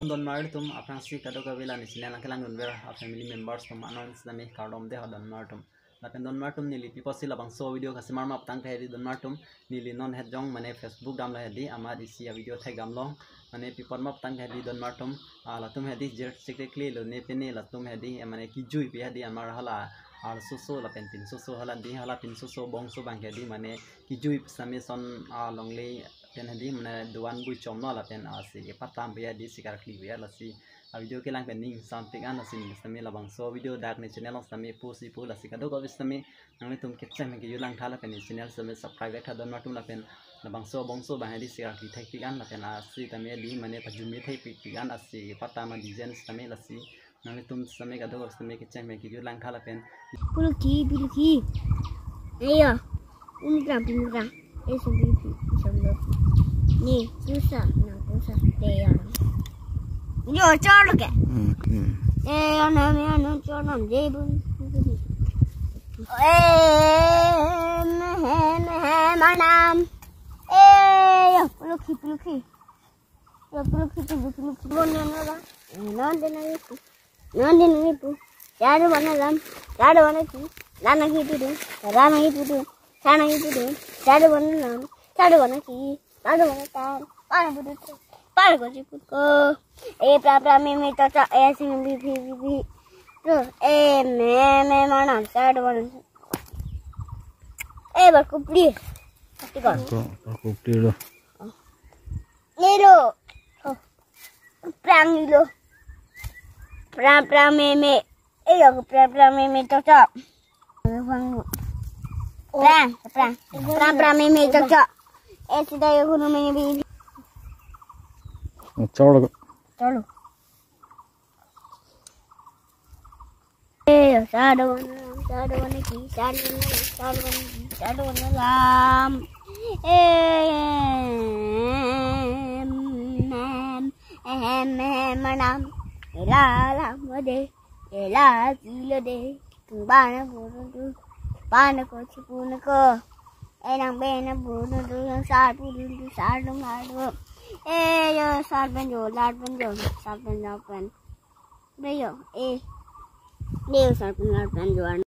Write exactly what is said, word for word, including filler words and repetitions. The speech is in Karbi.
Donmar atum aphrangsi kadokave la ne channel nangkelangdunver a family members atum anon sitame kardom dei ho donmar atum. Lapen donmar atum neli pi apotsi labangso video kasemarma aputangke hedi donmar atum, neli non het jong mane Facebook damlo hedi amat isi a video thek damlo, mane pi apotma aputangke hedi donmar atum, ah, latum hedi jer chekle kle lo ne pene latum hedi, eh, mane kejui pi hedi amar hala arloso lapen pinso hala di hala pinso bongso abang hedi mane kejui sitame son, ah, longle pen hedi mane doan bui chomlo lapen, ah, si kepatam pi hedi si karkli pi lasi a video kelang pen ning sampik an lasi ning sitame labangso video dak ne channel along sitame pusi pu lasi kadokave sitame nanglitum kecheng pen kejut langtha lapen ne channel sitame subscribe tha donmar atum lapen labangso bongso abang hedi si karkli thekpik an lapen, ah, sitame di mane pajumi thekpik an lasi patam a design sitame lasi nanglitum sitame kadokave sitame kecheng pen kejut langtha lapen. Puluki, puluki. Ayo. Umrang, umrang. Eh, sambil pi, sambil. Ni, pusa, na, pusa. Teya. Yo, cholo ke. Hmm, hmm. Eh, ana, me, ana, cholo, je, bun. Eh, me, he, me, he, manam. Eh, yo, puluki, puluki. Yo, puluki, puluki, puluki. Bon, na, na, na. Eh, non, de, na, yo. Nandi nungi pu. Chadu bana lam. Chadu bana ki. Lana ki pu dun. Lana ki pu dun. Sana ki pu dun. Chadu bana lam. Chadu bana ki. Chadu bana tan. Pana pu dun. Pana ko si pu ko. E pra pra me me to cha e sing bi bi bi bi. To e me me mana chadu bana. E ba ku please. Ati ko. Ko, ko please lo. Nilo. Oh. Prang nilo. Prang prang me me. Eh, yo, prang prang me me to to. Prang, prang. Prang prang me me to to. Eh, sida yo guru me bi. Cholo. Cholo. Eh, chadu bana, chadu bana ki, chadu bana, chadu bana ki, chadu bana lam. Eh, em, em, em, em, manam. Ela lam de, ela kilo de. Bana buru du, bana ko chipuna ko. Eh, nang bena buru du, yang sar buru du, sar dum sar dum. Eh, yo sar benjo, lar benjo, sar benjo pen. Beyo, eh. Neo sarpun sarpun juan.